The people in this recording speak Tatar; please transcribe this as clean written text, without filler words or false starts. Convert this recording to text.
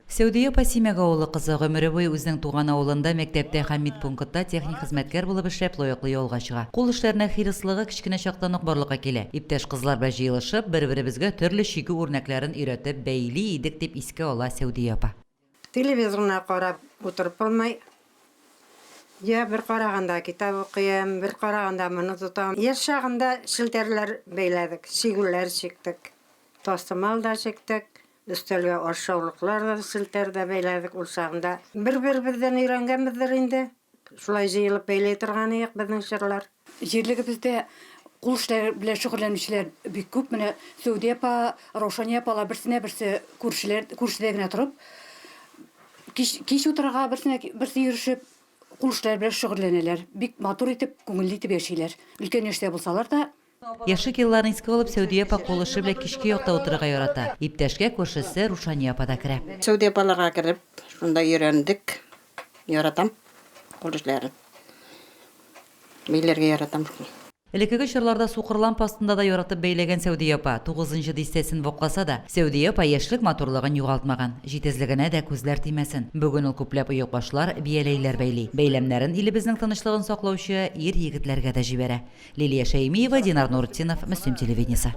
Сәүдия апа Симәк авылы кызы, гомере буе үзенең туган авылында мәктәптә һәм медпунктта техник хезмәткәр булып эшләп лаеклы ялга чыга. Кул эшләренә хирыслыгы кечкенә чактан ук барлыкка килә. Иптәш кызлар белән җыелышып, бер-беребезгә төрле чигү үрнәкләрен өйрәтеп бәйли идек, дип искә ала Сәүдия апа. Телевизор гына карап утырып булмый. Я бер караганда китап укыйм, бер караганда моны тотам. Яшь чагында челтәрләр бәйләдек, чигүләр чиктек, тастымал да чиктек. Өстәлгә ашъяулыклар да, челтәр дә бәйләдек ул чагында. Бер-беребездән өйрәнгәнбездер инде. Шулай җыелып бәйли торган идек безнең чорлар. Җирлегебездә кул эшләре белән шөгыльләнүчеләр бик күп. Менә Сәүдия апа, Раушания апалар берсенә берсе күршеләр, күршедә генә торып, кич, кич утырырга берсенә берсе йөрешеп, кул эшләре белән шөгыльләнәләр. Бик матур итеп, күңелле итеп яшиләр. Өлкән яшьтә булсалар да. Яшьлек елларын искә алып, Сәүдия апа кул эше белән кичке якта утырырга ярата. Иптәшкә күршесе Рушания апа да керә. Сәүдия апаларга кереп, шунда өйрәндек. Яратам кул эшләрен. Бәйләргә яратам шул. Элеккеге чорларда сукыр лампа астында да яратып бәйләгән Сәүдия апа. Тугызынчы дистәсен вакласа да, Сәүдия апа яшьлек матурлыгын югалтмаган. Җитезлегенә дә күзләр тимәсен. Бүген ул күпләп оекбашлар, бияләйләр бәйли. Бәйләмнәрен илебезнең тынычлыгын саклаучы ир-егетләргә дә җибәрә. Лилия Шәймиева, Динар Нуртдинов, Мөслим телевидениесе.